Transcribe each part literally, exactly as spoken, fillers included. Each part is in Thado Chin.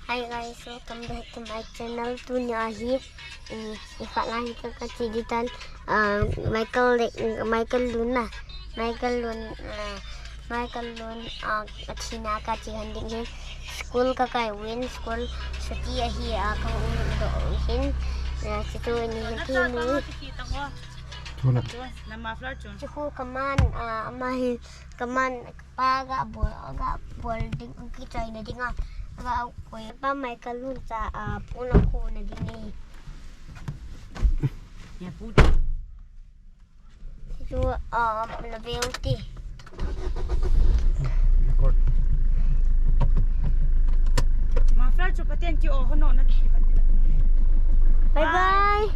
Hi guys, welcome back to my channel. Tunia hi, um, ifa lang ka ka chi di tan, uh, Michael le, Michael Lun na, Michael Lun, uh, Michael Lun, uh, athina ka chi han ding hin, school ka kai win, school chuti ahi, uh, ka um do hin, uh, chutu ni hin thi mu. Chuna. Chu khu kaman, uh, ama hi kaman. Pa ga bol, ga bol ding, kichai na ding a, ga koi pa Michael Lun cha, a, puna khu na ding e. Ya pu. Chu, a, na veu ti. Record. Ma fla chu paten ki o hono na. Bye bye.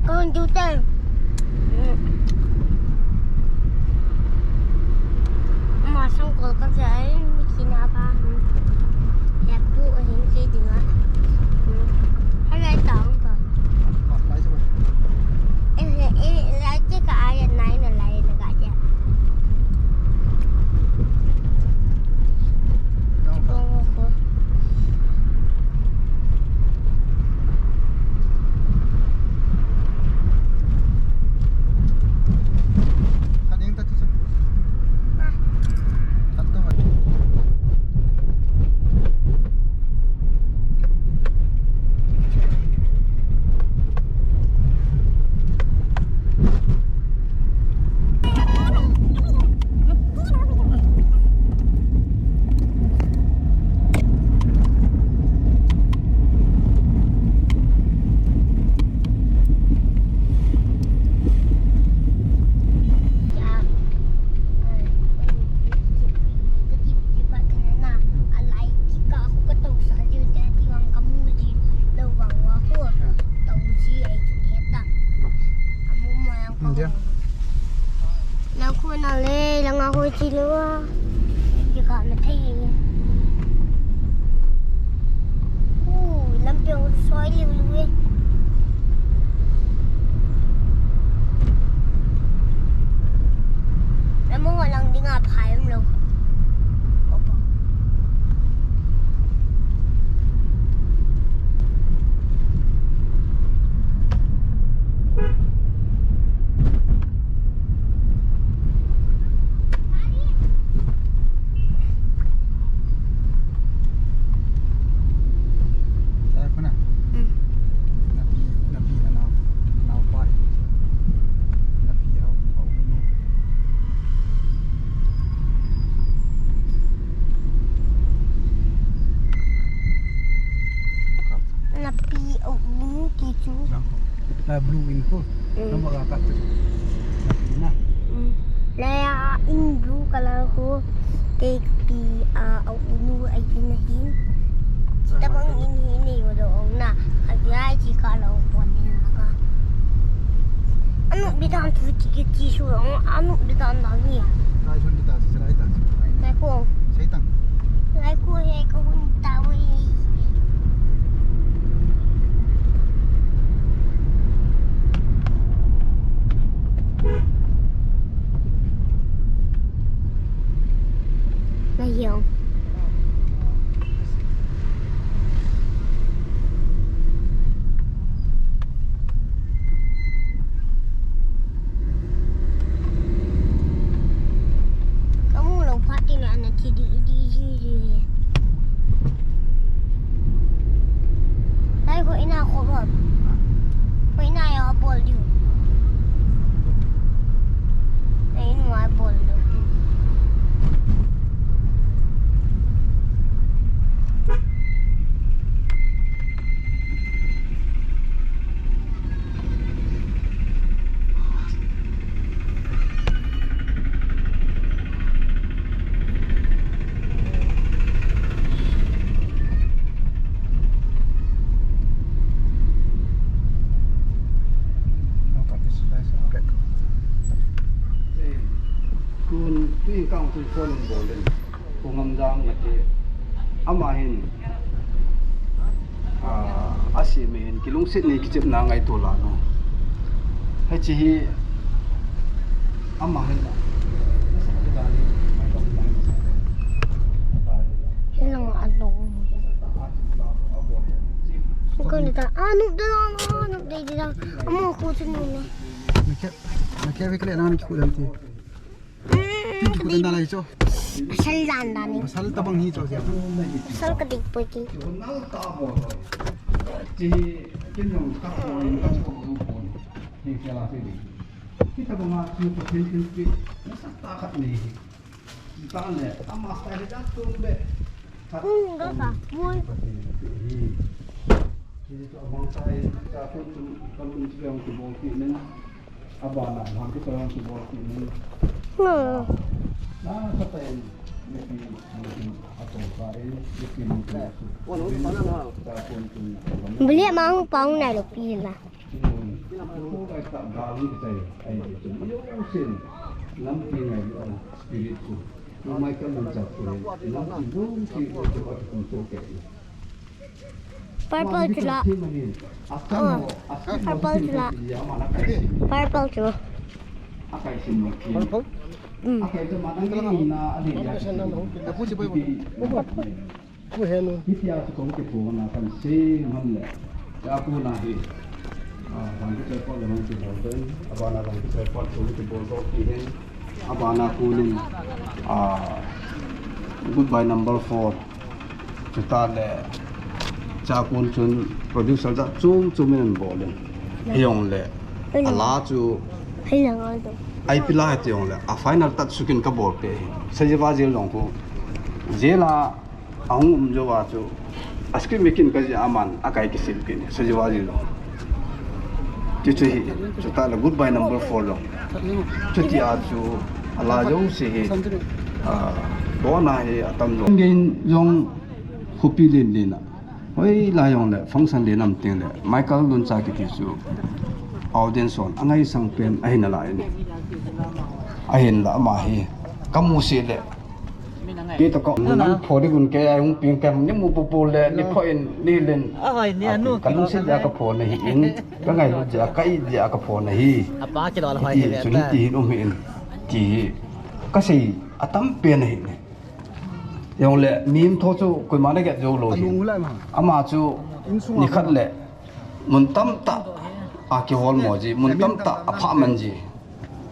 Computer. Masang ko ka jai, mikina pa. Hep bu ahin ke dinga. Halai taong ka. Eh, eh, lai che ka aya nai na lai na ka che. India. Lang khu na le, lang a khu chi lou a. Ki ka na thei. U, lampi hung soi liu liu e. Lam hung a lang ding a phai um lou. Opa. La blue in ko. Mm. Number a ka tu. Na. Mm. La ya in blue color ko. Take pi a, a unu a in a hin. Tabang in hin ni yo do na. A bi ai ti ka lo ko ni na ka. Anu bi dan tu ti ki ti su lo. Anu bi dan da ni. Lai sun di ta si, lai ta si. Lai ko. Sai tang. Lai ko he ko hun ta wi. Lai yong. Kamu lo phat tin ana thi di, di, di, di. Lai ko ina ko ba. Ko ina ya bol diu. Lai ina wa bol diu. Kun tui kang tui phone in bol in. Pu Ngamjam nati. Ama hin, ah, a si mi hin kilungset ni kichepna ngaito la no. Hiche hi ama hin la. Hilang a dong. Ko ni ta, ah, nup de dong, ah, nup de de dong. Amo ko chu nu ne. Na kya, na kya wikle na ni ko dan ti. Pi ki kudan dalai cho. Pasal dan dan ni. Pasal tabang hi cho siya. Pasal ka dik po ki. Kita banga chu potential pi na sakta khat ni. Kita le ama style da tum be. Hmm, da sa. Mun. Hi. Hi to amang sai cha kun tum kan tum chi yang ki bol ki nen. Abana, bhang ki tawng ki bol ki ni. Hmm. Na, sa ta in, ni pi, ni pi, a tawng ka in, ni pi, ni pi, ni pi. Beli mang pang na lo pi la. Hmm. Ko ai ta ga ni ki tai, ai ni pi. Yo sin, lam pi ngai ni spirit ku. Mai ka mun cha ku. Lam pi yo si ko ko a kum to ke. Purple chu la. Oh. Purple chu la. Purple? Mm. Abana kunin, ah, Goodbye Number Four. Chuta le, cha kun chun producer jat chom chom in bol in. Hijong le, a la chu, ai pila hijong le, a final touch sukin ka bol pe. Sajiva jil jong ku. Jela, Ahung um jou a chu, a script mi kin ka jih a man, a kai kisil kin, Sajiva jil lo. Chu chu hi, chuta le Goodbye Number Four lo. Chuti a chu, a la jouse hi, a, bona hi a tam lo. Ngen jong khopi len len a. Hoi la jong le, function len am teng le, Michael Luncha kiti chu, audience hon, a ngaisang pen, ahin a la in. Ahin la ama hi, ka mu se le, Pi to ko nang pho di gun ke ai hung ping ke ni mu pu pu le ni pho in ni len. A hoi ni anu ka lungset ja ka pho na hi in. Ka ngailut ja ka it ja ka pho na hi. Apa ki lo la hoi ni le. Chu ni ti hin um hi in. Ti hi. Ka sei a tam pe na hi ni. Jong le mim tho chu koima na get jo lo hi. Ama chu ni khat le mun tam ta a kihol mo ji, mun tam ta a pha man ji.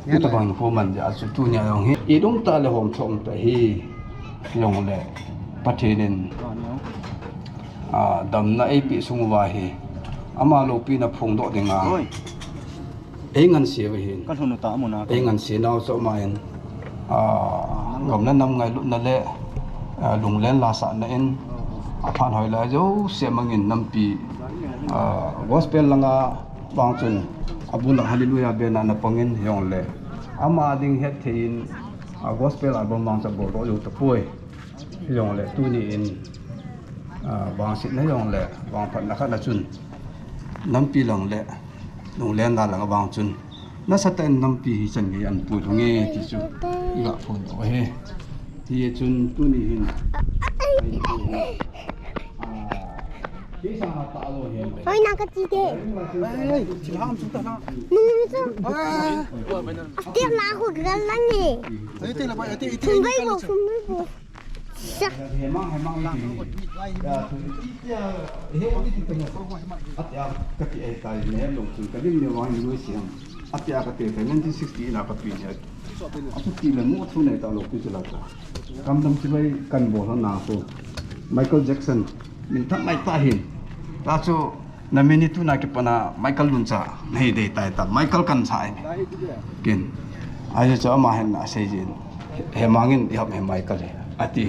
Hitabang khu man ja chu tunia jong hi. I dum ta le hom thom ta hi. Jong le Pathen in, a, damna eipe sung uva hi. Ama loupina phongdoh dinga. Ei ngansi uva hin. Ka lhun ta muna. Ei ngansi nau chu ama in. A, gam le nam ngailutna le, a, lunglen lasahna in. A phan hoi lai jouse mangin nampi. A, gospel langa Vang chun abul a Hallelujah band a na pangin hijongle ama ding hetthei in a gospel album vang cha bol doh jou tapoi. Hijongle tuni in, a, vangsetna hijongle vangphatna khat na chun nampi lang le nunglen na lang vang chun nasatah in nampi hi chan gei an pui lhung e ti chu iga phondoh ahi. Hichun tuni hin Hoi, na ka ti te. Ei, ei, thil ham sung ta na. Nung ni chu. Ah. Ati la ko gal lang e. Ei, te la ba, ati, ati, Thum bai bo, thum bai bo. Sa. Atia ka ti ai tai ne lo chu ka lim ne wang ni siam. Atia ka te tai nineteen sixty na ka pi ne. Atu ti le mo thu ne ta lo pi chu la ta. Kam dam chi bai kan bol na ko. Michael Jackson. Min thak mai ta hin. Ta chu na min ni tu na kipana Michael Luncha. Nei dei tai ta. Michael kan sa ai. Kin. Ai chu ama hin a sei jin. He mangin i hap he Michael he. Ati.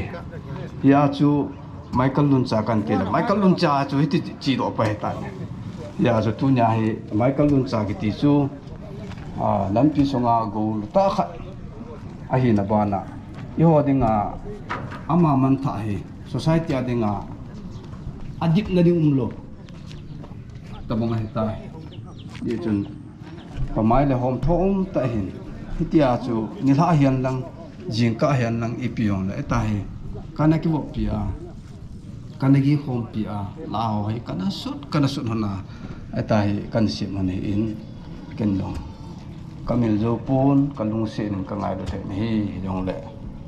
Hia chu Michael Luncha kan ti le. Michael Luncha chu hiti chi doh pa he ta. Hia chu tunia hi Michael Luncha kiti chu, a, lampi sunga gol ta khat ahi na bana. Eiho dinga ama man tha hi. Society a dinga adipna ding umlou. Tabang ahi ta. Hichun, pamai le hom tho um ta hin. Hitia chu, nilhah hian lang, jingkah hian lang, ipi jong le, eta hi. Kana kivop pi a. Kana gi khom pi a. La ho hi, kana sut, kana sut hon a. Eta hi, kan sim hon hi in. Ken long. Ka mil jou pon, ka lungset in ka ngailu thei na hi, jong le.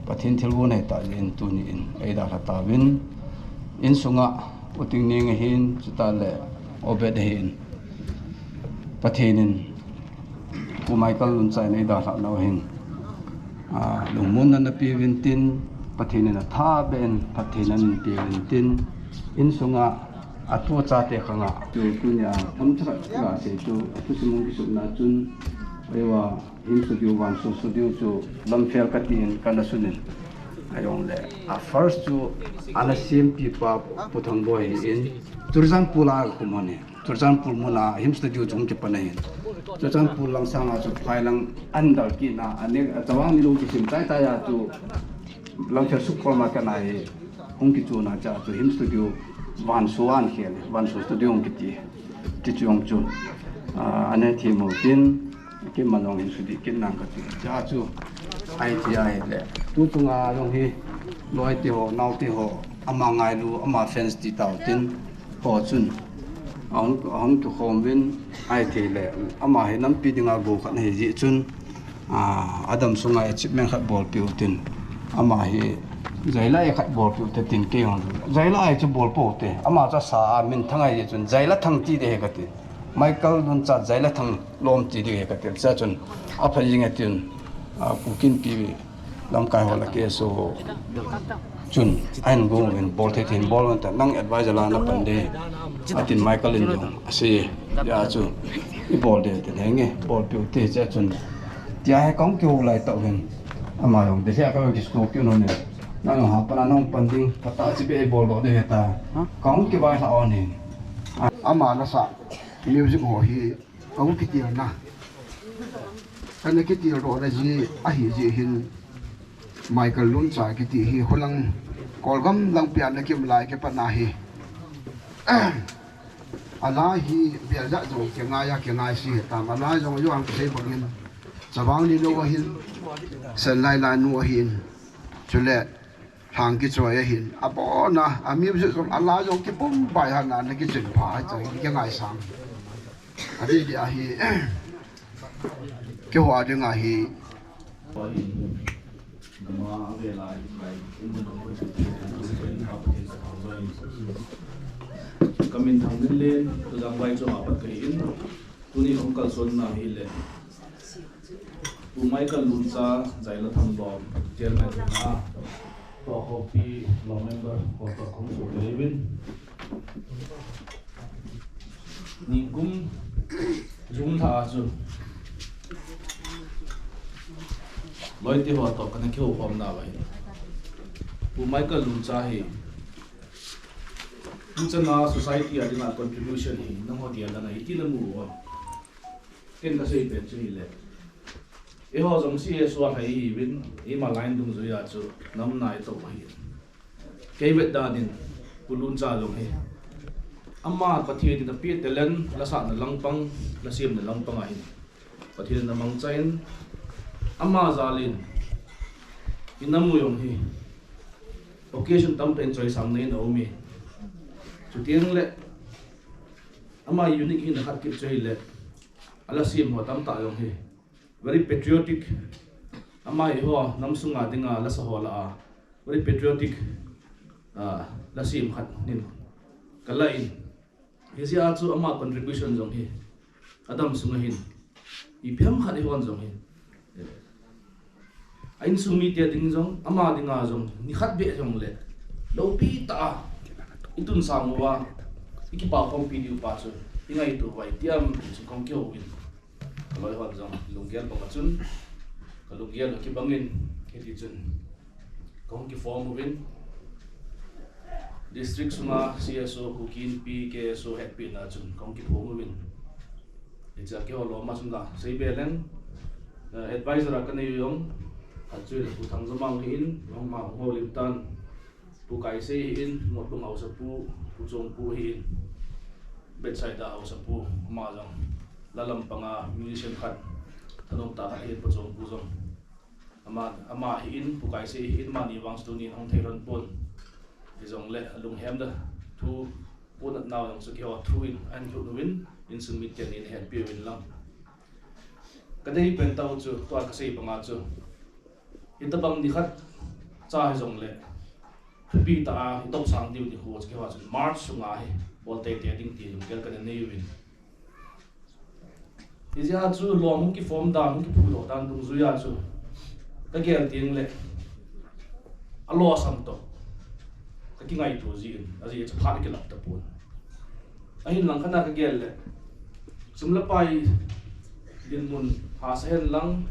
Pathen thilgon hei ta in tuni in, ei dalha tauvin. Insunga, U Tingning ahin, chuta le Obed ahin. Pathen in, Pu Michael Luncha in ei dalha nau hin. A, lungmonna na pe uvin tin, Pathen in atha beh in, Pathen in pe uvin tin, insunga, Atu chate khanga chu tunia thamcha khat kasei chu, atu simung kisutna chun, eiva Hymn Studio, Vanso Studio chu lamfel kati in kana sunin. Ajong le, a first chu ana sempi pa Pu Thangboi hi in, Churachandpur a khum hon hi. Churachandpur muna Hymn Studio chu hung kipan ahin. Churachandpur lang sanga chu phai lang an dal kit na, ani, a chawang ni lung kisim tai tai a chu lamfel suk khol ma kana hi. Hung kichuna cha chu Hymn Studio Vanso an khel, Vanso Studio hung kiti. Ti chu jong chu, ah, ane thi mo tin, keima jong hin sudi kin nang kati. Cha chu, ai ti ai le. Tu chunga jong hi, loi ti ho, nau ti ho, ama ngailu, ama fans ti tau tin, ho chun. Ahung, ahung tu khom vin, ai ti le, ama hi nampi dinga go khat hi ji chun, A, adam sunga achievement khat bolpeh u tin. Ama hi, jaila khat bolpeh u te tin kei hon. Jaila chu bolpeh u te. Ama chu sa a minthang ahi chun, Jaila Thang ti de he kati. Michael Luncha Jaila Thang lom ti de he kati. Cha chun, apha jing e tin, a, Kuki Inpi lamkai ho la ke so. Chun, ahin gong uvin bol thei thei in bol uvin ta, nang advice la na pan de. Atin Michael in jong, asei, ya chu, i bol de, tin henge, bolpeh u te, cha chun. Tia hi kong kihou lai tau hin. Ama jong, de hia ka kisko keu non ne. Nang jong ha pan a nang pan ding, pata chi be bol do de ta. Kong kivai hla on hin. Ama nasa, music ho hi, Ka hung kitilna. Kana kitildohna ji ahi jeh hin Michael Luncha kiti hi hulang Kolgam langpi a na kium lai kipat na hi. A la hi bial jat jong kingai a kingai si hitam. A la jong jong kisei bangin Chavang Lilo ahin, Senlai Lanu ahin. Chule Lhang Kichoi ahin, abon a, a music jong, a la jong kipum bai hana, na kichun pha, chang, kingaisang. Adi di ahi, kihou ding ahi. Ka min Thangminlen, Tujang Vaichong a pat ka hi in, tuni hung kalsonna hi le. Pu Michael Luncha, Jaila Thangbom, Chairman na, Tua Khopi, Law Member, Hoto Khong Su David. Nikum, June tha chu. Loite ho to kana kihou khom na vai. Pu Michael Luncha hi. Tuchan a society a dinga contribution hi nangho dia lana iti namu uva. Ken kasei pen chu hile, eiho jong C S O a hai ihiuvin, ima line dungjuia chu namna itoh u ahi. Kei vet danin, Pu Luncha jong hi, ama Pathen in apeh talent, lasahna langpang, lasemna langpang ahin, Pathen in amangchan, ama jalin inam u jong hi occasion tamtah in choisang nei in aume. Chuteng le ama unique hina khat kit chu hile, ala sem ho tamtah jong hi very patriotic, ama eiho nam sunga dinga lasa ho lah a very patriotic, ah, lasem khat nin kalah in, hijeh a chu ama contribution jong hi adam sunga hin ipi ham khat eihon jong hi, a insung mite ding jong, ama dinga jong nikhat beh jongle loupi tah a itun sang uva, ikipa khompi diu pa chu ingaito uva itiam ti chu kahung kihou in, kaloi hon jong lunggel banga chun, kalunggel akibangin, hiti chun kahung kiform uvin, district sunga C S O, Kuki Inpi, K S O hetpina chun kahung kiform uvin. Hichea keiho lom a chun la, sei be leng, eh, advisor a kanei u jong, khat chu Pu Thangjomang hi in, jong ma hung houlim tan, Pu Kaisei hi in, Motbung Haosapu, Pu Chongpu hi in, Bethsaida Haosapu, ama jong, la lampanga musician khat, thanom tah khat hi in, Pu Chongpu jong. Ama, ama hi in, Pu Kaisei hi in, amani vang chu tunin ahung thei lhon pon. Hijongle, alunghem da thu, ponat nau jong chu keiho thu in, ahin lhut uvin, insung miten eihetpi uvin lang. Kadei pen tah u chu, tua kasei banga chu, itobang nikhat cha hijongle, thupi tah a, itop sang diu nikho chu keiho chun March sunga hi, bol teitei ding ti lunggel kana nei uvin. Hijeh a chu lom hung kiform dan, hung kiphudoh dan dungjuia chu kagel teng le, alosam toh kakingaito jin, ajeh chu phat akilap tapon. Ahinlang khat a kagel le, sum le pai dinmun hahsa hen lang,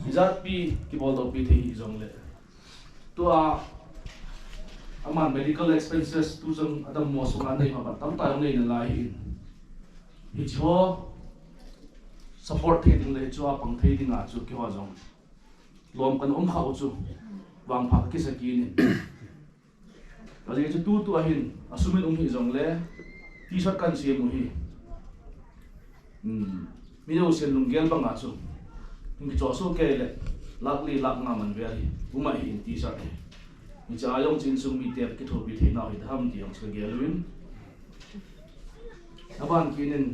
ijatpi kiboldohpi thei hijongle, tua aman medical expenses tu jong adammo sunga nei ma ban tamtah jong nei nalai hin, hicheho support thei ding le hicheho pang thei dinga chu keiho jong lom kana um khah u chu vangpha kakisa kit in. Ajeh chu tutu ahin, asum in um hijongle, T-shirt kahin sem u hi, mi jousen lunggel banga chu hung kichoh soh kei le, lakh li lakh nga man vel hi um ahi in, T-shirt hi. Hichea jong chu insung mite kithopi theinau hita ham ti jong chu kagel uvin. Aban kit in,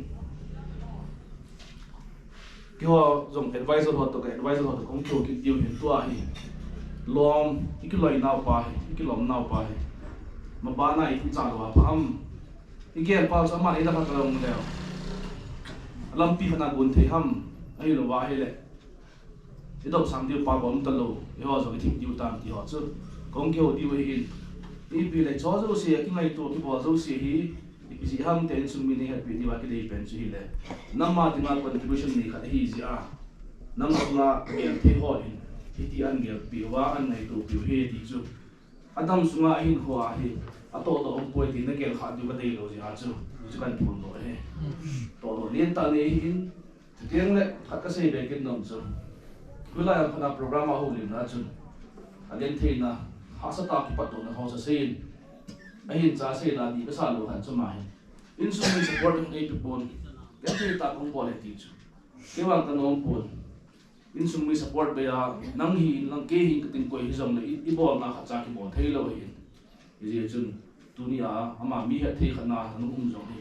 keiho jong advisor ho toh, ka advisor ho toh kahung kihou kit diu hin, tua hi lom, ikiloi nau pa hi, ikilom nau pa hi, mabana ituchat louva pha ham, igel pau chu aman eidalha talou leu, lampi khat a gon thei ham, ahilouva ahile idopsang diu pa bou um talou, eiho jong ithip diu tam ti ho chu kahung kihou diu ahin, ipi le hicheho jouse, kingaito kibol jouse hi ipi jeh ham ti insung mi neihetpi diuva kidei pen chu hile, nam a dinga contribution nei khat ahijeh a, nam sunga gel thei hon hitia ahin gelpeh uva, ahin ngaitopiu ahi ti chu, adam sunga ahinkhoa hi atohdoh umpoi ti nagel khah diu kadeilou jeh a chu, chu kahin phondoh ahi. Tohdoh lentah nei ahin, chuteng le khat kasei be kit nom chu, hoilai a khat a program a houlimna chun, agentheina, hahsatah a kipatdohna ho chu asei in, ahin cha seina dih kasa lou khat chu ama hin, insung mi support hung eipe pon, gentheitah a kahung bol e ti chu, kei vang kanom pon. Insung mi support bei a, nang hi in lang, kei hin kating koi hijongle, i, ibolna khatcha kibol theilou ahin. Hijeh chun, tunia ama mi hetthei khat na nahung um jong hi,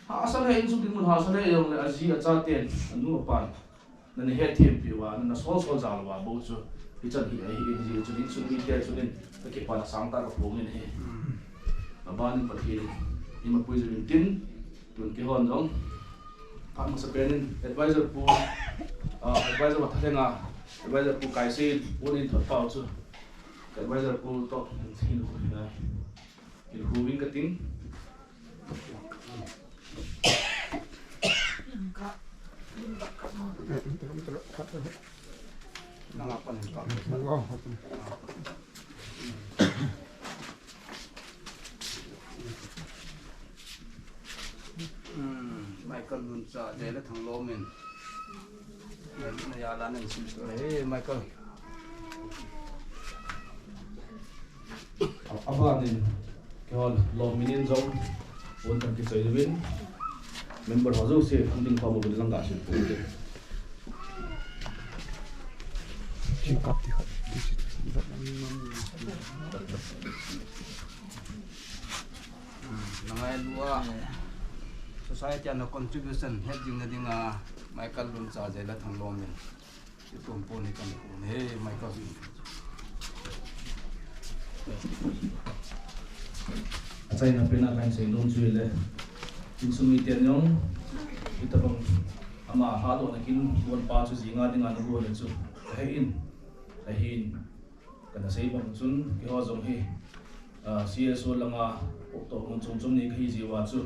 hahsa le, insung dinmun hahsa le jongle, aji achaten, anu apan nana hetthempeh uva, nana solsol jal uva bou chu hichan hi ahi in, hijeh chun insung mite chun in kakipana sangtah kaphongin ahi. Abanin Pathen in eimapui jing uvin tin, tun keihon jong phat masapen in advisor pu, ah, advisor Mathalenga, advisor Pu Kaisei in pon in thot pau chu, advisor pu toh hin, hin, hin, hin, hin uvin kating. Hmm, Michael Luncha, Jai le Thanglom in. Hey, Michael. Abanin, kihol, lom minin jong, won kan kichoi uvin, member ho jouse, an ding khom uvin lang ka sin pu. Nangai lua, society ana contribution, het ding na ding a, Michael Luncha jela thang lom in. Achaina pena kahin seinom chu ahile, insung miten jong, hitabang ama lhadohna kin gonpa chu jinga dinga nagol chu, ahin, ahin, kana sei bang chun, keiho jong hi, ah, C S O langa, toh mun chom chom ni kahi jeh uva chu,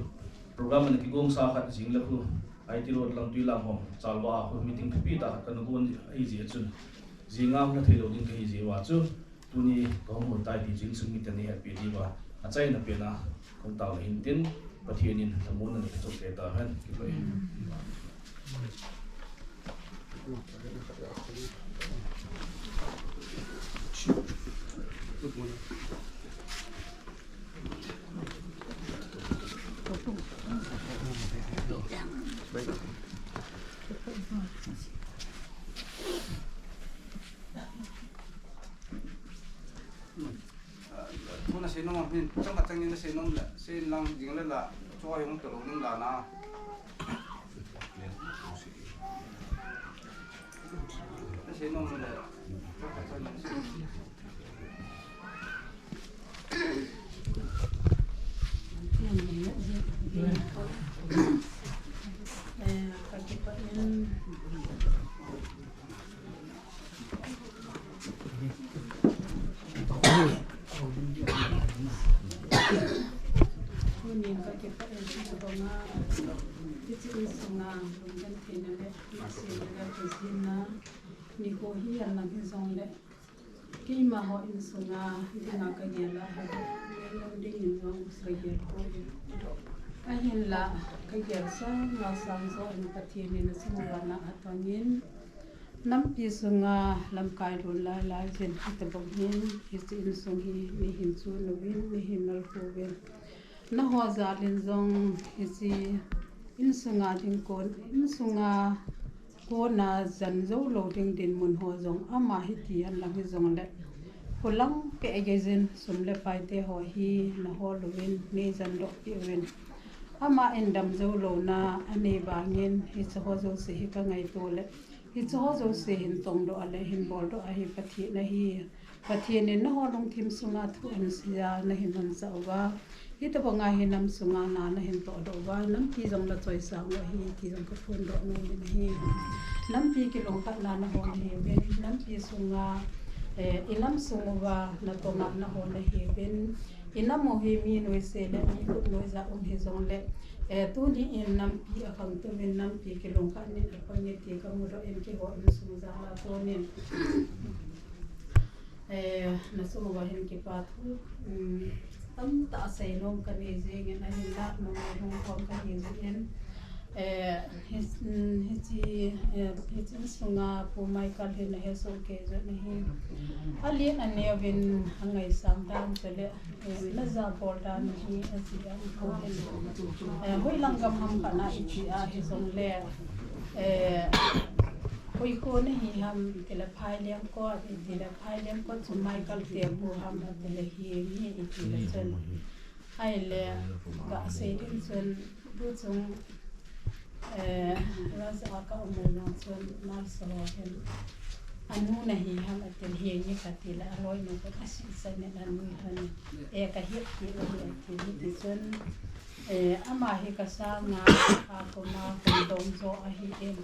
program ana kigongsa khat jing le khu, I T Road lang Tuilang hom, Chalwa a khu meeting thupi tah khat kana gon ahi jeh chun, jinga hung theilou ding kahi jeh uva chu, tuni kahung hol tai ti chu insung miten nei hetpi diuva, achaina pena kahung tao le hin tin, Pathen in lhamonna napeh cheh tahen, kipah e. Tuna seinom, hin, chang ka chang ni na seinom le, sei lang jing le la, choi hung to lo ning la na. Na seinom le, chang ka chang ni na seinom. Tunin kakipah in hitabanga, hiche insunga lungdon theina le, nisemna le, kajinna, nikho hi alang hijongle, keima ho insunga dinga kagel a, hoi lom dingin jong kagel poi. Ahinla, kagel sanga sang joh in Pathen in achunguva na atongin, nampi sunga lamkai lhun lai lai jin hitabang hin, hiche insung hi neihin chon uvin, neihin nalkhu uvin. Naho jal in jong hiche insunga ding kon, insunga kona jan jou lou ding dinmun ho jong ama hiti henlang hijongle, khulang peh gei jin sum le paite ho hi nahol uvin, neijan doh peh uvin. Ama in damjou louna anei vangin hiche ho jouse hi kangaito le, hiche ho jouse hin tongdoh a le hin boldoh a hi Pathen ahi. Pathen in naho lungthim sunga thu ahin seija, nahin manchah uva, hitabanga hi nam sunga na nahin tohdoh uva, nampi jong nachoisang u ahi ti jong kaphondoh nom in ahi. Nampi kilungkhatna naho nahiuvin, nampi sunga, eh, inam sung uva natonga naho nahiuvin, inam u hi mi noise le mi khut noija um hijongle, eh, tuni in nampi akhangtum in nampi kilungkhat in apang e ti kamudoh in keiho insung jal a konin. Eh, nasung uva hin kipathu, um, tamtah seinom kanei jengin, ahinla nungai lungkhom kahi jeh in, eh, hi, um, hiche, eh, hiche insunga Pu Michael hi nahesoh kei jeh in ahi. Alen aneo uvin angaisang dan chule, eh, najabol dan hi ajeh a, eh, hoilang gam ham khat na iti a hijongle, eh, koi kho nahi ham itile Phaileng kot, itile Phaileng kot chu Michael te kho ham itile Heng hi itile chun. Ahile, gasei ding chun, tuchung, eh, Raja a kaum u jong chun, nurse ho hin, anu nahi ham atil, Heng hi katile, aloinu khat asei chan in anu hin, eh, kahet kit u ahi atil, hiti chun, eh, ama hi kasanga, akoma, kandong jo ahin,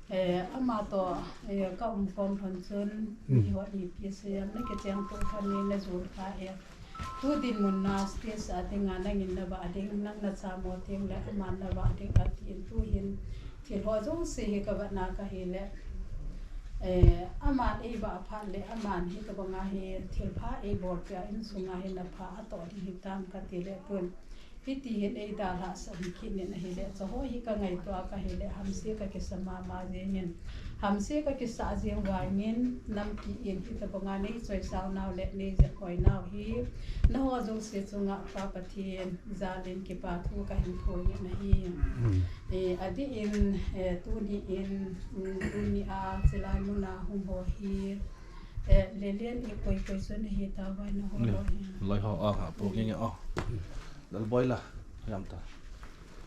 eh, ama toh, eh, kaum khom lhon chun, miho ipi asei ham, nakicheng toh kha ni najol kha e. Tu dinmun na stage a dinga nangin navah ding, nang nachamo tengle aman navah ding atin, tuhin thil ho jouse hi kavetna kahile, eh, aman eivah phat le aman hitobanga hi thilpha eibolpeh a insunga hi napha atoh ding hitam katile tun. Hiti hin eidalhah sah kit in ahile, chuho hi kangaito a kahile, hamse kakisa mama jengin. Hamse kakisah jeng vangin, nampi in hitabanga neichoisao nau le neijep hoi nau hi, naho jouse chunga Pa Pathen jalin kipa thu kahin phong in ahi. Eh, adeh in, eh, tuni in, mm, tuni a chilai muna hung ho hi, eh, lelen i koi koi chun hi ta vai na ho lo hi. Loi ho, ah, ha, po nge nge, oh. Lalboi la, yam ta.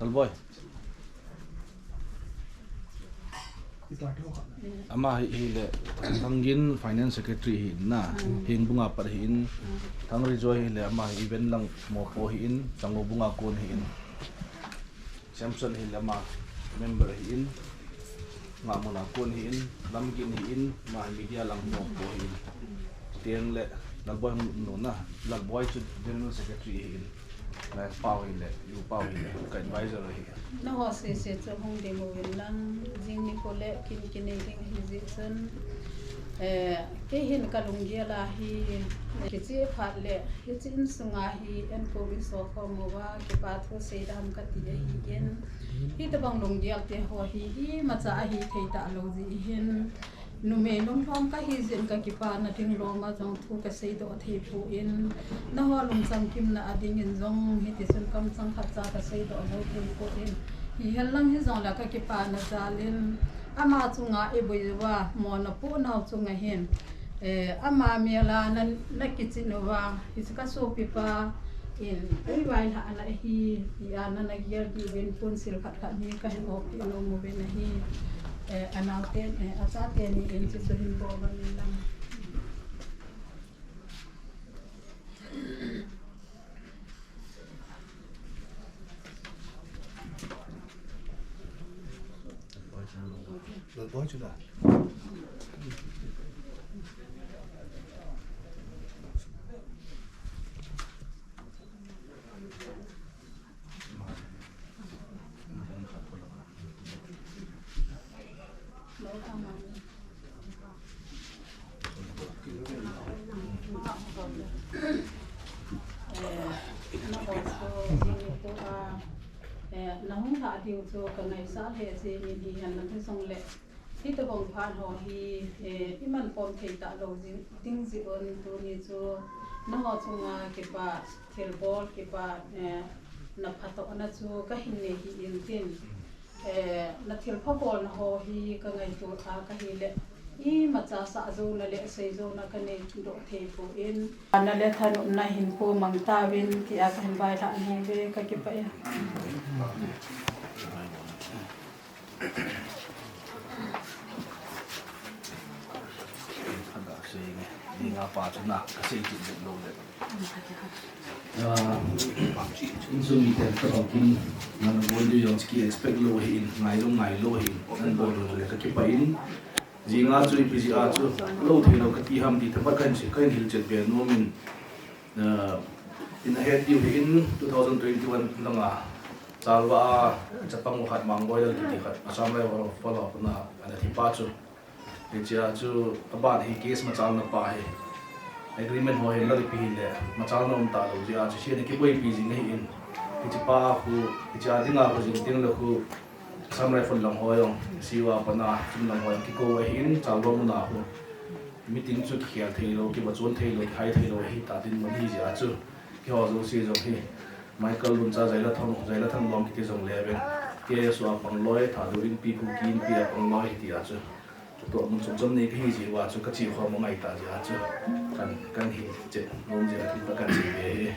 Lalboi. Ama hi, hi le, Thangin Finance Secretary hi na, Hengbung a pat hi in, Thangrijoi hi le, ama hi event lang mopo hi in, Changoubung a kon hi in. Samson hi le ama member hi in, Ngahmun a kon hi in, Lamgin hi in, ama hi media lang mopo hi in. Teng le, Lalboi hung nu na, Lalboi chu General Secretary hi in. Lai pau hi le, yu pau hi le, ka advisor hi. Naho sese chu hung ding uvin lang, jing nikho le kin kinei ding hi jeh chun. Eh, kei hin kalunggel a hi, kicheh phat le, hiche insunga hi, en ko min so khom uva, kipa thu seida ham kati ahi in. Hitabang lunggel te ho hi, imacha ahi thei talou jeh hin. Numei lungkham kahi jeh in kakipana ding lom a jong thu kaseidoh thei poi. Naho lungchang kimna a dingin jong hiti chun kamchang khatcha kaseidoh jou thei poi. Hihen lang hijongle kakipana jalin ama chunga iboi uva mona pohnau chunga hin, eh, ama mel a na, nakichin uva, hiche kasopipa in, ei vailhahna hi, tia nana gel diuvin punsil khat khat hi kahin oppeh nom uvin ahi. Eh, anaote, eh, achate ni in chuchu hin bol uvin lang. Eh, nahung lhah diu chu kangaisah lheh jengin hihen lang hijongle, hitabang phat ho hi, eh, iman khom thei talou jing, ding jeh un tuni chu naho chunga kipa, thilbol kipa, eh, na phatohna chu kahin nei hi in tin. Eh, nathilpha bolna ho hi kangaito a kahile, imacha sah jouna le sei jouna kanei doh thei poi. Nale thanopna hin ko mang tauvin tia kahin vailhah nahi uve, kakipah e. Insung miten tabang kin, nana bol diu jong ki expect lou ahin, ngai jong ngai lou ahin, nana bol lou le kakipah in. Jinga chu ipi jeh a chu lou theilou kati ham ti themkhat kahin sei, kahin hilchet be nom in, in ahet diu hi in two thousand twenty-one langa Chalwa a chapang u khat Mangboi Lal kiti khat, Assam Rifle a pat a ana thi pa chu. Hichea chu aban hi case machalna pa hi. Agreement ho hin la ipi hile machalna um talou jeh a chu hiche ana kiboipi jing ahin. Hiche pa khu, hichea dinga khu jing tengle khu Assam Rifle lang ho jong, C O a pat a chun lang ho jong kikou ahin, Chalwa muna khu. Meeting chu kikhel theilou, kivachon theilou, kihai theilou ahita dinmun ahi jeh a chu. Keiho jouse jong hi, Michael Luncha, Jailathang, Jailathang lom kiti jongle veng, K S O a pang loi, Thadou Inpi, Kuki Inpi a pang loi tia chu. Chutoh mun chom chom nei kahi jeh uva chu kache khom angai ta jeh a chu. Kan, kan hilchet nom jeh a chu kache be hi.